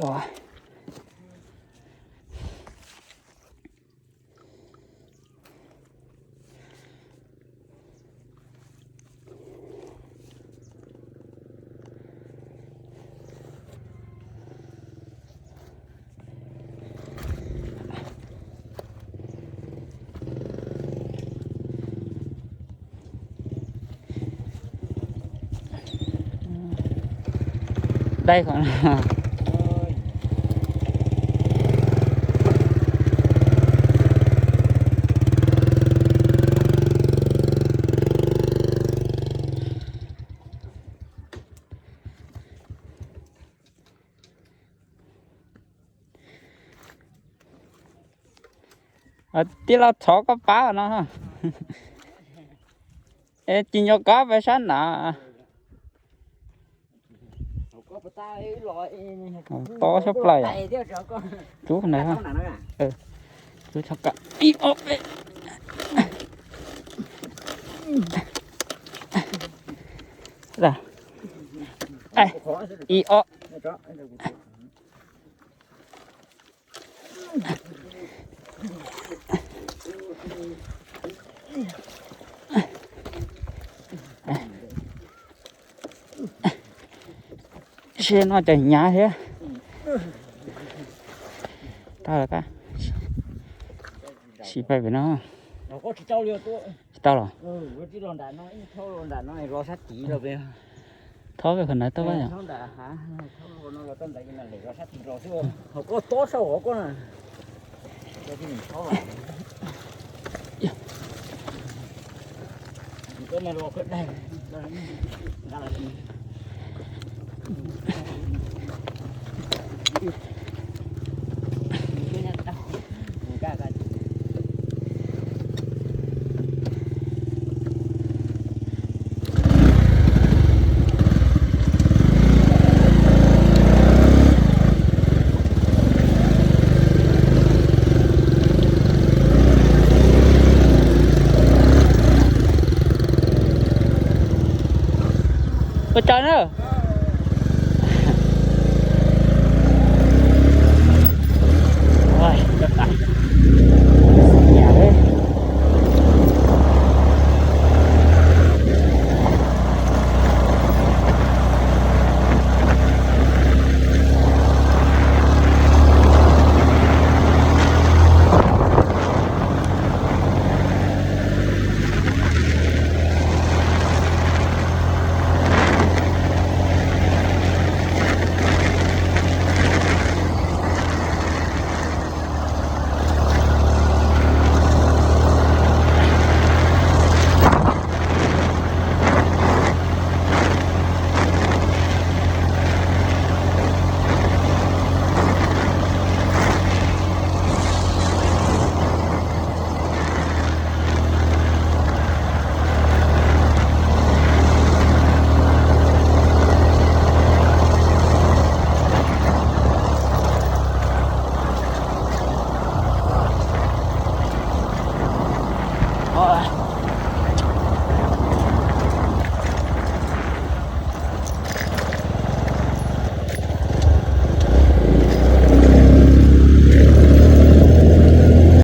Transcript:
ໂອ້ຍ ໄດ້ຂອງ ເອົາຕິລາວຖອກກະປາເນາະ ເອ ຈິງໂຍກາໄປຊັ້ນນະ ເອົາຕໍ່ຊະປາຍ ຈູນະ ເອີ ຈູຊະກະ ອີອອກ ລະ ເອີ ອີອອກ. ເຊນວ່າຈະຫຍ້າແທ້ ຕາຍແລ້ວກະ ຊິໄປໄປເນາະ ເອົາກໍຊິເຈົ້າເລີຍຕົວ ຊິເຈົ້າເນາະ ເອີ ວ່າຊິລອນດານເນາະ ອີເທົ່າລອນດານເນາະ ລໍສັກຕີລາວໄປ. ເທົ່າໄປຄົນໃດເທົ່າໄປຫຍັງ ເທົ່າໃດຫາ ເທົ່າໂລນະ ເທົ່າໃດນັ້ນເລີຍ ເຮົາສັກຕິລອຊື່ ເຮົາກໍໂຕເຊົາເຮົາກໍນະ ເຈົ້າທີ່ເທົ່າກໍມາລໍກໍໄດ້ ປະຈານເດີ.